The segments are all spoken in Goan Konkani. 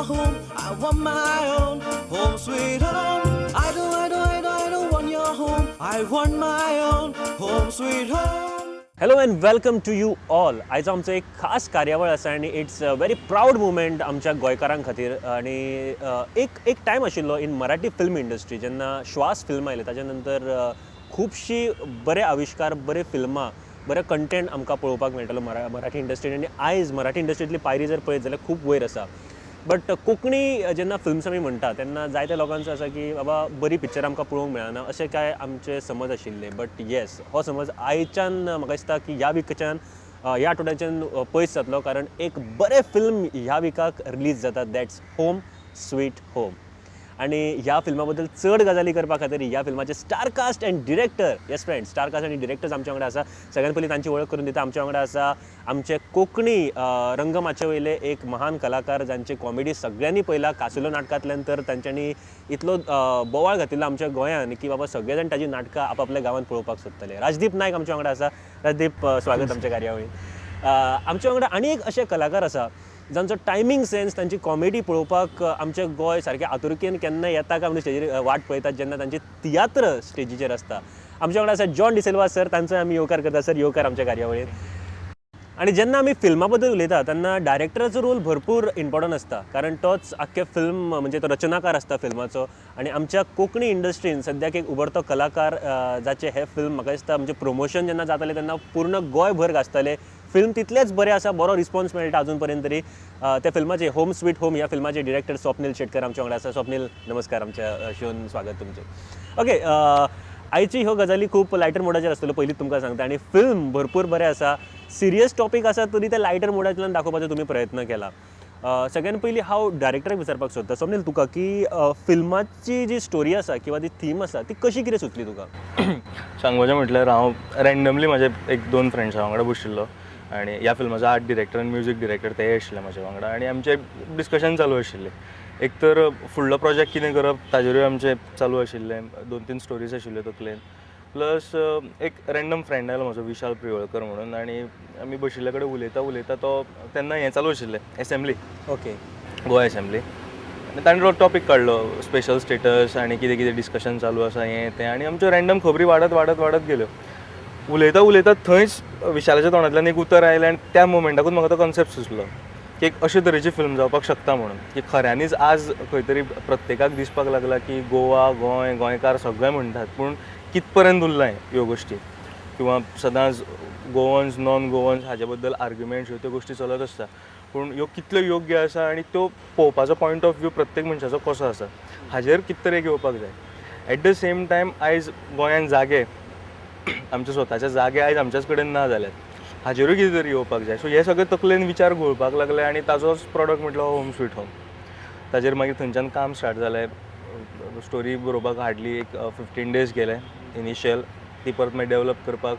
your home. I want my own home sweet home. I don't, I don't, I don't, I don't want your home. I want my own home sweet home. Hello and welcome to you all. आयचो आमचो एक खास कार्यावळ आसा आनी it's a very proud moment आमच्या गोंयकारां खातीर. आनी एक एक टायम आशिल्लो इन मराठी फिल्म इंडस्ट्री जेन्ना श्वास फिल्म आयलें, ताच्या नंतर खुबशीं बरे आविश्कार, बरे फिल्मां, बरें कंटेंट आमकां पळोवपाक मेळटालो मराठी इंडस्ट्रीन. आनी आयज मराठी इंडस्ट्रींतली पायरी जर पळयत जाल्यार खूब वयर आसा. बट कोंकणी जेन्ना फिल्म्स आमी म्हणटा तेन्ना जायत्या लोकांचो आसा की बाबा बरी पिक्चर आमकां पळोवंक मेळना, अशें कांय आमचे समज आशिल्ले. बट येस, हो समज आयच्यान म्हाका दिसता की ह्या विकच्यान, ह्या आठवड्याच्यान पयस जातलो, कारण एक बरें फिल्म ह्या विकाक रिलीज जाता, that's home sweet home. आनी ह्या फिल्मा बद्दल चड गजाली करपा खातीर ह्या फिल्माचे star cast and director, yes friend, star cast आनी डिरेक्टर्स आमच्या वांगडा आसा. सगळ्यात पयलीं तांची वळख करून दिता. आमच्या वांगडा आसा आमचे कोंकणी रंगमाचये वयले एक महान कलाकार, जांचे कॉमेडी सगळ्यांनी पळयला. कासुलो नाटकांतल्यान तर तांच्यांनी इतलो बोवाळ घातिल्लो आमच्या गोंयान की बाबा सगळे जाण ताजी नाटकां आपापल्या गांवांत पळोवपाक सोदतले. राजदीप नायक आमच्या वांगडा आसा. राजदीप, स्वागत आमच्या कार्यावळींत. आमच्या वांगडा आनी एक अशे कलाकार आसा जांचो टायमींग सेन्स, तांची कॉमेडी पळोवपाक आमचे गोंय सारकें आतुरकेन केन्ना येता काय म्हणून स्टेजीर वाट पळयतात, जेन्ना तांचे तियात्र स्टेजीचेर आसता. आमच्या वांगडा आसा जॉन डिसिल्वा सर, तांचो आमी येवकार करता. सर, येवकार आमच्या कार्यावळींत. आनी जेन्ना आमी फिल्मा बद्दल उलयता तेन्ना डायरेक्टराचो रोल भरपूर इम्पॉर्टंट आसता, कारण तोच आख्खें फिल्म म्हणजे तो रचनाकार आसता फिल्माचो. आनी आमच्या कोंकणी इंडस्ट्रीन सद्याक एक उबरतो कलाकार जाचें हें फिल्म म्हाका दिसता म्हणजे प्रमोशन जेन्ना जातालें तेन्ना पूर्ण गोंयभर गाजतालें. फिल्म तितलेंच बरें आसा, बरो रिस्पॉन्स मेळटा अजून पर्यंत तरी. त्या फिल्माचे होम स्वीट होम ह्या फिल्माचे डिरेक्टर स्वप्नील शेटकर आमच्या वांगडा आसा. स्वप्नील, नमस्कार, आमच्या शोन स्वागत तुमचें. ओके, आयची ह्यो गजाली खूब लायटर मोडाचेर आसतल्यो, पयलींच तुमकां सांगता. आनी फिल्म भरपूर बरें आसा, सिरियस टॉपीक आसा तरी ते लायटर मोडांतल्यान दाखोवपाचो तुमी प्रयत्न केला. सगळ्यान पयलीं हांव डायरेक्टराक विचारपाक सोदता, स्वप्नील तुका, की फिल्माची जी स्टोरी आसा किंवा जी थीम आसा ती कशी कितें सुचली तुका? सांगपाचें म्हटल्यार हांव रँडमली म्हजे एक दोन फ्रेंड्सां वांगडा बशिल्लो आनी ह्या फिल्माचो आर्ट डिरेक्टर आनी म्युजीक डिरेक्टर तेय आशिल्ले म्हज्या वांगडा आनी आमचें डिस्कशन चालू आशिल्लें. एक तर फुडलो प्रोजेक्ट कितें करप ताजेरूय आमचें चालू आशिल्लें, दोन तीन स्टोरीज आशिल्ल्यो तकलेन. प्लस एक रँडम फ्रेंड आयलो म्हजो विशाल प्रियोळकर म्हणून आनी आमी बशिल्ले कडेन उलयता उलयता तो तेन्ना हें चालू आशिल्लें एसेंब्ली, ओके, गोवा एसेंब्ली. आनी ताणें तो टॉपीक काडलो स्पेशल स्टेटस आनी कितें कितें डिस्कशन चालू आसा हें तें, आनी आमच्यो रँडम खबरी वाडत वाडत वाडत गेल्यो. उलयता उलयता थंयच विशालाच्या तोंडांतल्यान एक उतर आयलें आनी त्या मोमेंटाकूच म्हाका तो कॉन्सेप्ट सुचलो की एक अशे तरेची फिल्म जावपाक शकता म्हणून, की खऱ्यांनीच आज खंय तरी प्रत्येकाक दिसपाक लागला की गोवा, गोंय, गोंयकार सगळे म्हणटात, पूण कित पर्यंत उरलां ह्यो गोश्टी, किंवा सदांच गोवन्स नॉन गोवन्स हाजे बद्दल आर्ग्युमेंट्स ह्यो त्यो गोश्टी चलत आसता, पूण ह्यो कितल्यो योग्य आसा आनी त्यो पळोवपाचो पॉयंट ऑफ व्यू प्रत्येक मनशाचो कसो आसा हाजेर कित तरी एक येवपाक जाय. एट the same time आयज गोंयान जागे, आमच्या स्वताचे जागे आयज आमच्याच कडेन ना जाल्यात, हाजेरूय कितें तरी येवपाक जाय. सो हे सगळे तकलेन विचार घोळपाक लागले आनी ताजोच प्रोडक्ट म्हटलो होम स्वीट होम. ताजेर मागीर थंयच्यान काम स्टार्ट जालें, स्टोरी बरोवपाक हाडली, एक 15 डेज गेले इनिशियल, ती परत मागीर डेवलप करपाक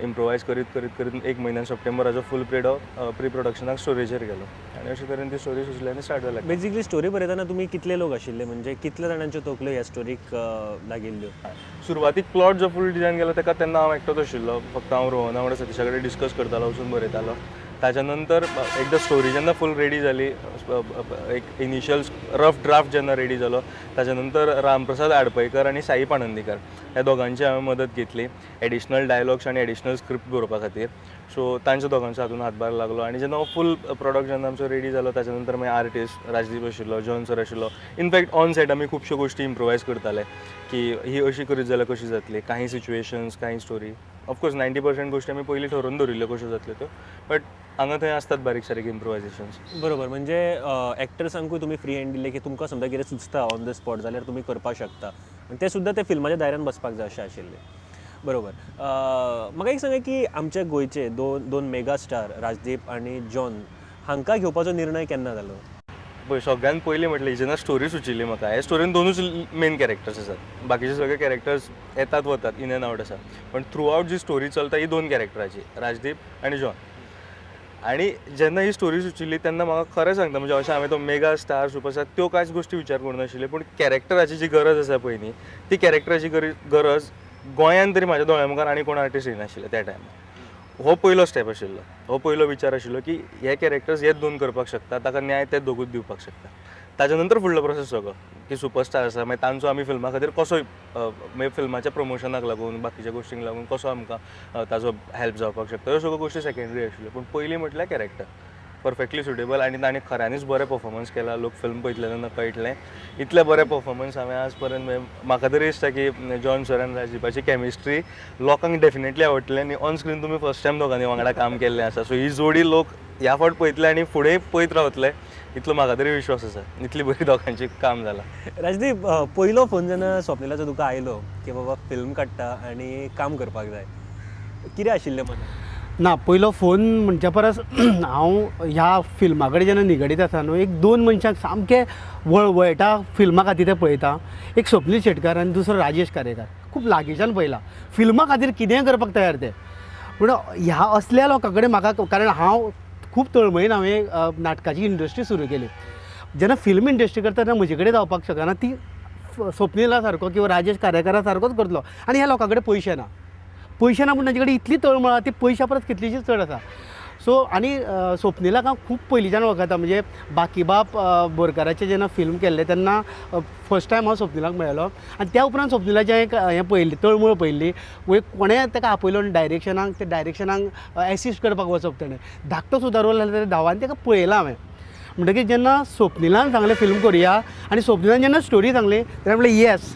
इम्प्रोवायज करीत करीत करीत एक म्हयन्यान सप्टेंबराचो फूल प्री प्रोडक्शनाक स्टोरेजेर गेलो आनी अशे तरेन ती स्टोरी सुचली आनी स्टार्ट जालें. बेजिकली स्टोरी बरयतना तुमी कितले लोक आशिल्ले, म्हणजे कितल्या जाणांच्यो तकल्यो ह्या स्टोरीक लागिल्ल्यो? सुरवातीक प्लॉट जो फूल डिजायन केलो ताका तेन्ना हांव एकटोच आशिल्लो, फक्त हांव रोहना वांगडा सतीशा कडेन डिस्कस करतालो, वचून बरयतालो. ताच्या नंतर एकदां स्टोरी जेन्ना फूल रेडी जाली, एक इनिशियल रफ ड्राफ्ट जेन्ना रेडी जालो, ताच्या नंतर रामप्रसाद आडपयकर आनी साई पाणंदीकर ह्या दोगांची हांवें मदत घेतली एडिशनल डायलॉग्स आनी एडिशनल स्क्रिप्ट बरोवपा खातीर. सो तांच्या दोगांचो हातून हातभार लागलो आनी जेन्ना हो फूल प्रोडक्ट जेन्ना आमचो रेडी जालो ताच्या नंतर मागीर आर्टिस्ट राजदीप आशिल्लो, जॉन सर आशिल्लो. इनफॅक्ट ऑन सेट आमी खुबश्यो गोश्टी इम्प्रोवायज करताले की ही अशी करीत जाल्यार कशी जातली, काही सिच्युएशन्स, काही स्टोरी. ऑफकोर्स 90% गोश्टी आमी पयलीं ठरोवन दवरिल्ल्यो कश्यो जातल्यो त्यो, बट हांगा थंय आसतात बारीक सारीक इम्प्रोवायजेशन्स. बरोबर, म्हणजे एक्टर्सांकूय तुमी फ्री हँड दिल्ले की तुमकां समजा कितें सुचता ऑन the spot जाल्यार तुमी करपाक शकता, आनी तें सुद्दां ते फिल्माच्या दायऱ्यान बसपाक जाय अशें आशिल्लें. बरोबर. म्हाका एक सांगा की आमच्या गोंयचे दोन मेगा स्टार राजदीप आनी जॉन हांकां घेवपाचो निर्णय केन्ना जालो? पळय, सगळ्यान पयलीं म्हटल्यार जेन्ना स्टोरी सुचिल्ली म्हाका, ह्या स्टोरीन दोनूच मेन कॅरेक्टर्स आसात, बाकीचे सगळे कॅरेक्टर्स येतात वतात इन एंड आवट आसा, पण थ्रू आवट जी स्टोरी चलता ही दोन कॅरेक्टराची, राजदीप आनी जॉन. आनी जेन्ना ही स्टोरी सुचिल्ली तेन्ना म्हाका खरें सांगता, म्हणजे अशें हांवें तो मेगा स्टार सुपरस्टार त्यो कांयच गोश्टी विचार करूंक नाशिल्ले, पूण कॅरेक्टराची जी गरज आसा पळय न्ही, ती कॅरेक्टराची गरज गोंयान तरी म्हाज्या दोळ्या मुखार आनी कोण आर्टिस्ट येनाशिल्ले त्या टायमार. हो पयलो स्टेप आशिल्लो, हो पयलो विचार आशिल्लो की हे कॅरेक्टर्स हे दोन करपाक शकता, ताका न्याय ते दोगूच दिवपाक शकता. ताच्या नंतर फुडलो प्रोसेस सगळो की सुपरस्टार आसा, मागीर तांचो आमी फिल्मा खातीर कसो मागीर फिल्माच्या प्रमोशनाक लागून बाकीच्या गोश्टींक लागून कसो आमकां ताजो हेल्प जावपाक शकता, ह्यो सगळ्यो गोश्टी सेकेंडरी आशिल्ल्यो. पूण पयलीं म्हटल्यार कॅरेक्टर परफेक्टली सुटेबल आनी ताणें खऱ्यांनीच बरें परफॉर्मन्स केला. लोक फिल्म पळयतले तेन्ना कळटलें इतलें बरें परफॉर्मन्स हांवें आज पर्यंत, म्हाका तरी दिसता की जॉन सर आनी राजदीपाची केमिस्ट्री लोकांक डेफिनेटली आवडटली आनी ऑन स्क्रीन तुमी फर्स्ट टायम दोगांनी वांगडा काम केल्लें आसा. सो ही जोडी लोक ह्या फावट पळयतले आनी फुडें पळयत रावतले इतलो म्हाका तरी विश्वास आसा, इतली बरी दोगांची काम जालां. राजदीप, पयलो फोन जेन्ना स्वप्निलाचो तुका आयलो की बाबा फिल्म काडटा आनी काम करपाक जाय, कितें आशिल्लें मनान? ना, पयलो फोन म्हणच्या परस हांव ह्या फिल्मा कडेन जेन्ना निगडीत आसा न्हू, एक दोन मनशांक सामकें वळवळटा फिल्मा खातीर तें पळयता, एक स्वप्नील शेटकार आनी दुसरो राजेश कारेकार. खूब लागींच्यान पळयला फिल्मा खातीर कितेंय करपाक तयार ते. पूण ह्या असल्या लोकां कडेन म्हाका, कारण हांव खूब तळमळीन हांवें नाटकाची इंडस्ट्री सुरू केली, जेन्ना फिल्म इंडस्ट्री करता तेन्ना म्हजे कडेन जावपाक शकना, ती स्वप्निला सारको किंवा राजेश कारेकारा सारकोच करतलो. आनी ह्या लोकां कडेन पयशे ना, पयशे ना पूण तांचे कडेन इतली तळमळ आसा ती पयशा परस कितलीशीच चड आसा. सो आनी स्वप्निलाक हांव खूब पयलींच्यान वळखता, म्हणजे बाकीबाब बोरकाराचें जेन्ना फिल्म केल्लें तेन्ना फर्स्ट टायम हांव स्वप्निलाक मेळ्ळो आनी त्या उपरांत स्वप्निलाचें एक हें पळयल्ली तळमळ पळयल्ली, कोणें ताका आपयलो आनी डायरेक्शनाक, ते डायरेक्शनाक एसिस्ट करपाक वचप, तेणें धाकटो सुद्दां रोल आसलो तरी धांवान ताका पळयलां हांवें. म्हणटकीर जेन्ना स्वप्निलान सांगलें फिल्म करुया आनी स्वप्निलान जेन्ना स्टोरी सांगली तेन्ना म्हणलें येस,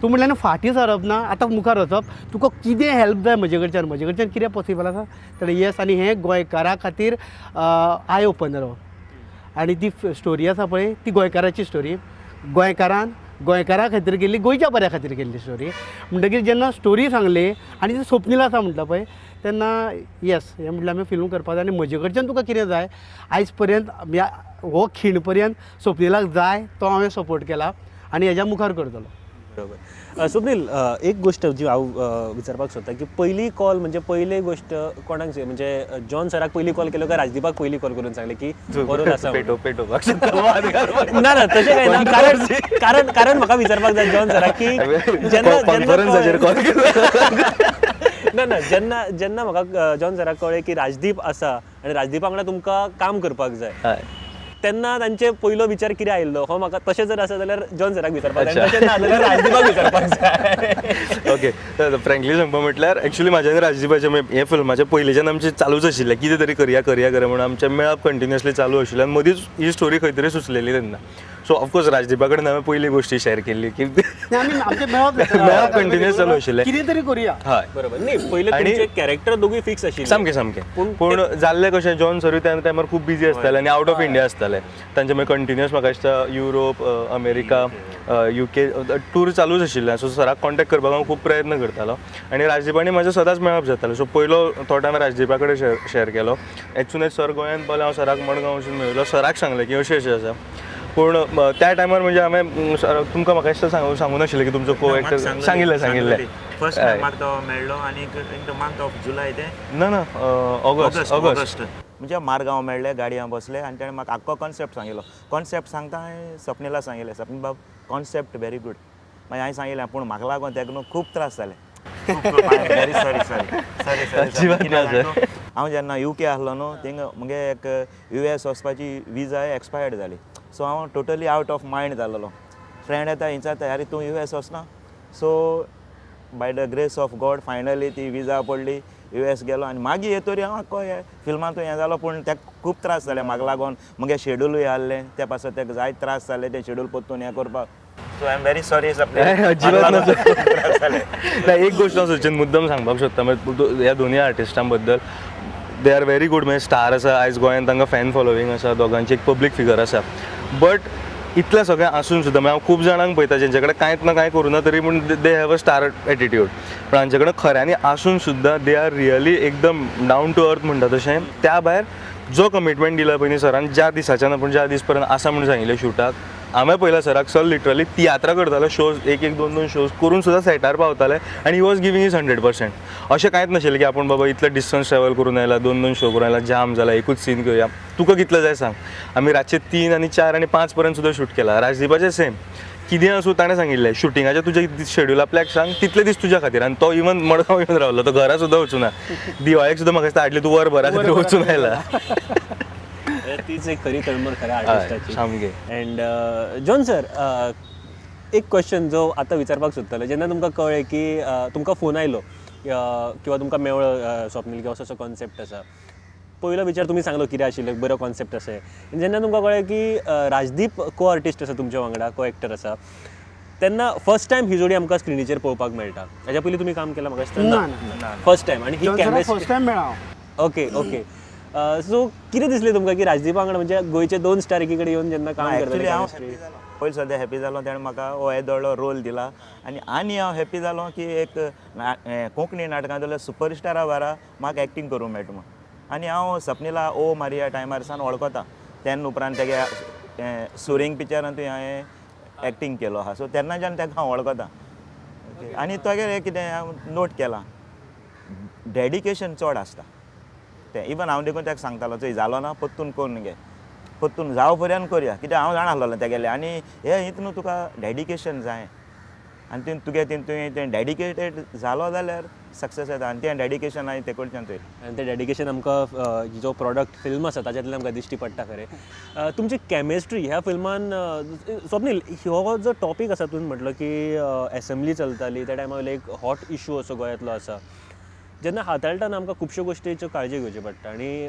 तूं म्हणल्यार फाटीं सरप ना, आतां मुखार वचप, तुका कितें हेल्प जाय म्हजे कडच्यान, म्हजे कडच्यान कितें पॉसिबल आसा तर येस. आनी हें गोंयकारा खातीर I opener हो, आनी ती स्टोरी आसा पळय ती गोंयकाराची स्टोरी, गोंयकारान गोंयकारा खातीर केल्ली, गोंयच्या बऱ्या खातीर केल्ली स्टोरी. म्हणटकीर जेन्ना स्टोरी सांगली आनी ती स्वप्नील आसा म्हटलं पळय तेन्ना येस हें म्हटल्यार आमी फिल्म करपाक जाय आनी म्हजे कडच्यान तुका कितें जाय आयज पर्यंत हो खीण पर्यंत स्वप्निलाक जाय तो हांवें सपोर्ट केला आनी हेज्या मुखार करतलो. बरोबर. स्वप्नील, एक गोश्ट जी हांव विचारपाक सोदता की पयली कॉल म्हणजे पयली गोश्ट कोणाक, म्हणजे जॉन सराक पयली कॉल केलो काय राजदीपाक पयली कॉल करून सांगलें की बरोबर आसा? पेटोवपाक ना ना तशें काय ना, कारण कारण कारण म्हाका विचारपाक जाय जॉन सराक की जेन्ना ना ना जेन्ना जेन्ना म्हाका जॉन सराक कळ्ळें की राजदीप आसा आनी राजदीपा वांगडा तुमकां काम करपाक जाय तेन्ना तांचे पयलो विचार कितें आयिल्लो हो म्हाका तशें जर आसा जाल्यार जॉन सराक विचारपाक जाय, तशें ना जाल्यार राजदीपाक विचारपाक जाय. ओके, फ्रेंकली सांगपा म्हटल्यार एक्चुअली म्हाज्या आनी राजदीपाचें हे फिल्माच्या पयलींच्यान आमचें चालूच आशिल्लें कितें तरी करया करया करया म्हणून आमचें मेळप कंटिन्युअसली चालू आशिल्लें आनी मदींच ही स्टोरी खंय तरी सुचलेली तेन्ना. सो ऑफकोर्स राजदीपा कडेन हांवें पयली गोश्टी शेअर केल्ली की मेळप कंटिन्युअस चालू आशिल्लें कितें तरी करुया. हय बरोबर. न्ही पयलें तुमचें कॅरेक्टर दोगूय फिक्स आशिल्लें सामकें सामकें, पूण जाल्लें कशें जॉन सरूय त्या टायमार खूब बिजी आसताले आनी आवट ऑफ इंडिया आसताले, तांचे मागीर कंटिन्युअस म्हाका दिसता युरोप, अमेरिका, UK tour चालूच आशिल्लें. सो सराक कॉन्टेक्ट करपाक हांव खूब प्रयत्न करतालो आनी राजदीपानी म्हाजें सदांच मेळप जातालें. सो पयलो थॉट हांवें राजदीपा कडेन शेअर केलो. एज सून एज सर गोंयांत पावले हांव सराक मडगांव वचून मेळिल्लो, सराक सांगलें की अशें अशें आसा. पूण त्या टायमार म्हणजे हांवें तुमकां म्हाका दिसता सांगूं नाशिल्लें की तुमचो को एक्टर सांगिल्लें सांगिल्लें फर्स्ट टायम म्हाका तो मेळ्ळो आनी इन the month of जुलय ते ना ना ऑगस्ट ऑगस्ट म्हणजे मारगांव मेळ्ळे, गाडयां बसले आनी ताणें म्हाका आख्खो कॉन्सेप्ट सांगिल्लो. कॉन्सेप्ट सांगता हांवें स्वप्निला सांगिल्लें, स्वप्नील बाब कॉन्सेप्ट व्हेरी गूड. मागीर हांवें सांगिल्लें पूण म्हाका लागून तेका न्हू खूब त्रास जाले. Very sorry sorry sorry sorry. हांव जेन्ना UK आसलो न्हू थिंगा मुगे एक US वचपाची विजा एक्सपायर्ड जाली. सो हांव टोटली आवट ऑफ मायंड जालेलो. फ्रेंड येता विचारता आरे तूं US वचना. So by the grace of God finally ती विजा पडली, US गेलो आनी मागीर येतरी हांव आख्खो हे फिल्मांतूय हें जालो. पूण तेका खूब त्रास जाले म्हाका लागून, मुगे शेड्युलूय आहलें त्या पासत तेका जायते त्रास जाले तें शेड्यूल परतून हें करपाक. So I am very sorry. एक गोश्ट हांव सचिन मुद्दम सांगपाक सोदता ह्या दोनूय आर्टिस्टां बद्दल, they are very good, म्हणजे स्टार आसा आयज गोंयांत, तांकां फॅन फॉलोवींग आसा, दोगांची एक पब्लीक फिगर आसा. बट इतलें सगळें आसून सुद्दां हांव खूब जाणांक पळयता जेंचे कडेन कांयच ना कांय करूं ना तरी पूण they have a star attitude, पूण हांचे कडेन खऱ्यांनी आसून सुद्दां they are really एकदम डावन टू अर्थ म्हणटा तशें. त्या भायर जो कमिटमेंट दिला पळय न्ही सरान, ज्या दिसाच्यान आपूण ज्या दीस पर्यंत आसा म्हूण सांगिल्लें शुटाक, हांवें पळयलां सराक, सर लिटरली तियात्रां करतालो, शोज एक एक दोन दोन शोज करून सुद्दां सेटार पावताले आनी he was giving his 100%. अशें कांयच नाशिल्लें की आपूण बाबा इतलें डिस्टन्स ट्रॅवल करून आयला, दोन दोन शो करून आयला, जाम जाला, एकूच सीन घेवया, तुका कितलें जाय सांग. आमी रातचे 3 आनी 4 आनी 5 पर्यंत सुद्दां शूट केला. राजदीपाचें सेम कितें आसूं ताणें सांगिल्लें शुटिंगाचें तुजें शेड्यूल आपल्याक सांग, तितले दीस तुज्या खातीर. आनी तो इवन मडगांव येवन रावलो, तो घरा सुद्दां वचूना, दिवाळेक सुद्दां म्हाका दिसता हाडली तूं वर भरा खातीर वचून आयला. तीच एक खरी तळमळ खऱ्या आर्टिस्टाची. सामकी. अँड जॉन सर, एक क्वेश्चन जो आतां विचारपाक सोदतालो, जेन्ना तुमकां कळ्ळें की तुमकां फोन आयलो किंवा तुमकां मेळ्ळो स्वप्नील की असो असो कॉन्सेप्ट आसा, पयलो विचार तुमी सांगलो कितें आशिल्लो, बरो कॉन्सेप्ट आसा. जेन्ना तुमकां कळ्ळें की राजदीप को आर्टिस्ट आसा तुमच्या वांगडा, को एक्टर आसा, तेन्ना फर्स्ट टायम ही जोडी आमकां स्क्रिनीचेर पळोवपाक मेळटा. हाज्या पयलीं तुमी काम केलां म्हाका दिसता? First time. आनी ही केमिस्ट्री फर्स्ट टायम मेळ्ळा. Okay okay. सो कितें दिसलें तुमकां की राजदीपा वांगडा म्हणजे गोंयचे दोन स्टार एकी कडेन येवन जेन्ना काम करताले? हांव पयलीं सद्या हॅपी जालो, तेणें म्हाका हो येदो व्हडलो रोल दिला आनी आनी हांव हॅपी जालो की एक कोंकणी नाटकांतलो सुपरस्टारा बारा म्हाका एक्टींग करूंक मेळटा म्हूण. आनी हांव सपनीला ओ मारिया टायमार सान वळखता, तेन्ना उपरांत तेगे सुरिंग पिक्चरांतूय हांवें एक्टींग केलो आहा, सो तेन्नाच्यान तेका हांव वळखता. आनी तेगेलें कितें हांव नोट केलां, डेडिकेशन चड आसता तें. इवन हांव देखून तेका सांगतालो, चोय जालो ना परतून करून घे, परतून जाव पर्यंत करया, कित्याक हांव जाणा आसलोलें तेगेलें. आनी हे हितून न्हू तुका डेडिकेशन जाय आनी तें तुगे तुवें तें डेडिकेटेड जालो जाल्यार सक्सेस येता. आनी तें डेडिकेशन हांवें ते कडच्यान चोयलें. आनी तें डेडिकेशन आमकां जो प्रोडक्ट फिल्म आसा ताज्यांतल्यान आमकां दिश्टी पडटा खरें. तुमची केमिस्ट्री ह्या फिल्मान स्वप्नील, हो जो टॉपीक आसा तुवें म्हटलो की एसेंब्ली चलताली त्या टायमा वयलो एक हॉट इशू असो गोंयांतलो आसा, जेन्ना हाताळटाना आमकां खुबश्यो गोश्टीच्यो काळजी घेवची पडटा. आनी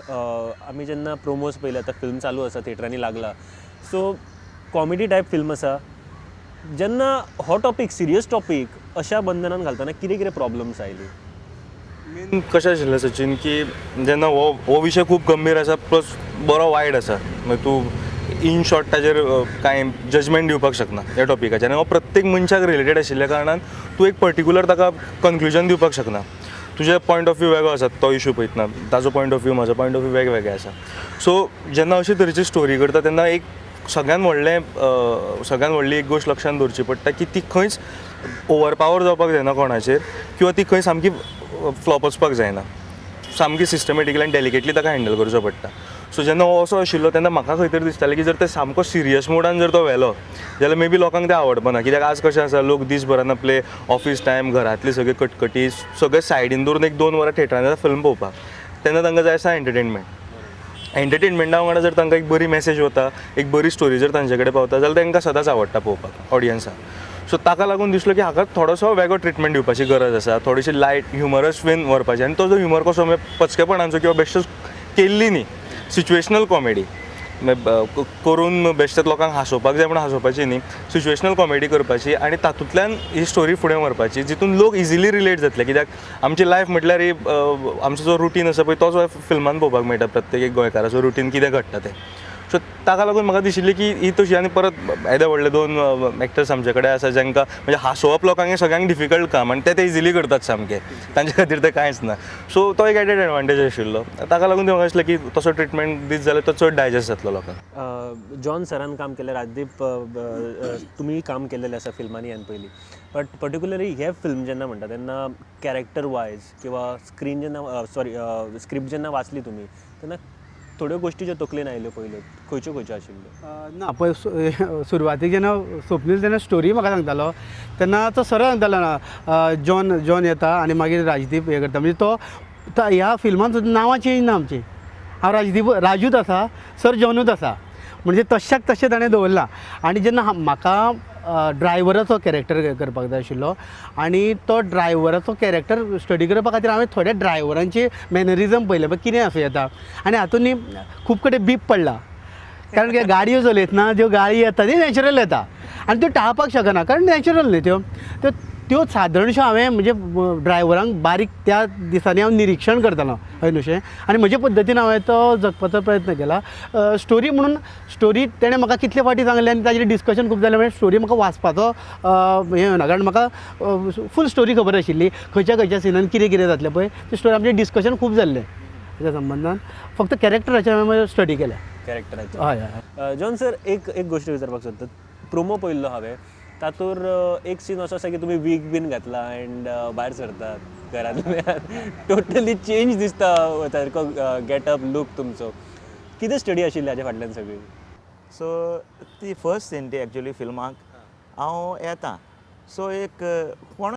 आमी जेन्ना प्रोमोज पळयले, आतां फिल्म चालू आसा, थिएटरांनी लागला, सो कॉमेडी टायप फिल्म आसा, जेन्ना हो टॉपीक सिरियस टॉपीक अशा बंधनान घालतना कितें कितें प्रॉब्लम्स आयली? मेन कशें आशिल्लें सचिन की जेन्ना हो विशय खूब गंभीर आसा प्लस बरो वायड आसा, मागीर तूं इन शॉर्ट ताजेर कांय जजमेंट दिवपाक शकना ह्या टॉपिकाचेर, आनी हो प्रत्येक मनशाक रिलेटेड आशिल्ल्या कारणान तूं एक पर्टिक्युलर ताका कन्क्लुजन दिवपाक शकना. तुजे पॉयंट ऑफ व्यू वेगळो आसा तो इशू पळयतना, ताजो पॉयंट ऑफ व्यू, म्हजो पॉयंट ऑफ व्यू वेगवेगळे आसा. सो जेन्ना अशे तरेची स्टोरी करता तेन्ना एक सगळ्यान व्हडली एक गोश्ट लक्षांत दवरची पडटा की ती खंयच ओवरपावर जावपाक जायना कोणाचेर, किंवा ती खंय सामकी फ्लॉप वचपाक जायना, सामकी सिस्टमॅटिकली आनी डेलिकेटली ताका हँडल करचो पडटा. सो जेन्ना हो असो आशिल्लो तेन्ना म्हाका खंय तरी दिसतालें की जर ते सामको सिरियस मोडान जर तो व्हेलो जाल्यार मे बी लोकांक तें आवडपाना, कित्याक आज कशें आसा लोक दीसभरान आपले ऑफीस टायम, घरांतली सगळी कटकटी सगळें सायडीन दवरून एक 2 वरां थिएटरान वता फिल्म पळोवपाक, तेन्ना तांकां जाय आसा एंटरटेनमेंट. एंटरटेनमेंटा वांगडा जर तांकां एक बरी मॅसेज वता, एक बरी स्टोरी जर तांचे कडेन पावता जाल्यार तांकां सदांच आवडटा पळोवपाक ऑडियन्साक. सो ताका लागून दिसलो की हाका थोडोसो वेगळो ट्रिटमेंट दिवपाची गरज आसा, थोडीशी लायट ह्युमरस वेन व्हरपाची, आनी तो जो ह्युमर कसो म्हणजे पचकेपणाचो किंवा बेश्टोच केल्ली न्ही, सिच्युएशनल कॉमेडी करून बेश्टेच लोकांक हांसोवपाक जाय म्हूण हांसोवपाची न्ही, सिच्युएशनल कॉमेडी करपाची आनी तातूंतल्यान ही स्टोरी फुडें व्हरपाची जितून लोक इजिली रिलेट जातले. कित्याक आमची लायफ म्हटल्यार ही आमचो जो रुटीन आसा पळय तोच फिल्मान पळोवपाक मेळटा, प्रत्येक एक गोंयकाराचो रुटीन कितें घडटा तें. सो ताका लागून म्हाका दिशिल्लें की ही तशी, आनी परत येदे व्हडले 2 एक्टर्स आमचे कडेन आसा जांकां म्हणजे हांसोवप लोकांक हें सगळ्यांक डिफिकल्ट काम आनी ते इजिली करतात सामकें, तांचे खातीर तें कांयच ना. सो तो एक एडेड एडवांटेज आशिल्लो, ताका लागून तें म्हाका दिसलें की तसो ट्रिटमेंट दीत जाल्यार तो चड डायजेस्ट जातलो लोकांक. जॉन सरान काम केलें, राजदीप तुमी काम केल्लें आसा फिल्मांनी ह्यान पयलीं, बट पर्टिक्युलरली हे फिल्म जेन्ना म्हणटा तेन्ना कॅरेक्टर वायज किंवा स्क्रीन जेन्ना सॉरी स्क्रिप्ट जेन्ना वाचली तुमी तेन्ना थोड्यो गोश्टी ज्यो तकलेन आयल्यो पयल्यो खंयच्यो खंयच्यो आशिल्ल्यो? ना, पळय सुरवातीक जेन्ना स्वप्नील जेन्ना स्टोरी म्हाका सांगतालो तेन्ना तो सरळ सांगतालो ना जॉन जॉन येता आनी मागीर राजदीप हें करता, म्हणजे तो ह्या फिल्मान सुद्दां नांवां चेंज ना आमची, हांव राजदीप राजूच आसा, सर जॉनूच आसा, म्हणजे तश्याक तशें ताणें दवरलां. आनी जेन्ना म्हाका ड्रायव्हराचो कॅरेक्टर करपाक जाय आशिल्लो आनी तो ड्रायव्हराचो कॅरेक्टर स्टडी करपा खातीर हांवें थोड्या ड्रायव्हरांचे मॅनरिजम पळयलें, पळय कितें आसूं येता. आनी हातूंत न्ही खूब कडेन बीप पडला, कारण कितें गाडयो चलयतना ज्यो गाळी येता ती नॅचरल येता आनी त्यो टाळपाक शकना, कारण नॅचरल न्ही त्यो. त्यो सादारणश्यो हांवें म्हणजे ड्रायव्हरांक बारीक त्या दिसांनी हांव निरिक्षण करतालो हय न्हू, आनी म्हजे पद्दतीन हांवें तो जगपाचो प्रयत्न केला. स्टोरी म्हणून स्टोरी तेणें म्हाका कितले फावटी सांगलें आनी ताजेर डिस्कशन खूब जालें, म्हणजे स्टोरी म्हाका वाचपाचो हें ना, कारण म्हाका फूल स्टोरी खबर आशिल्ली, खंयच्या खंयच्या सिनान कितें कितें जातलें पळय ती स्टोरी, आमचें डिस्कशन खूब जाल्लें ताच्या संबंदान. फक्त कॅरेक्टराचेर हांवें स्टडी केल्या, कॅरेक्टराचेर. हय हय. जॉन सर, एक एक गोश्ट विचारपाक सोदता, प्रोमो पळयल्लो हांवें, तातूंत एक सीन असो आसा की तुमी वीग बीन घातला एंड भायर सरतात घरांतल्यान, टोटली चेंज दिसता सारको गेटअप लूक तुमचो, कितें स्टडी आशिल्ली हाज्या फाटल्यान सगळी? सो ती फर्स्ट सीन ती एक्चुअली फिल्माक हांव येता, सो एक कोण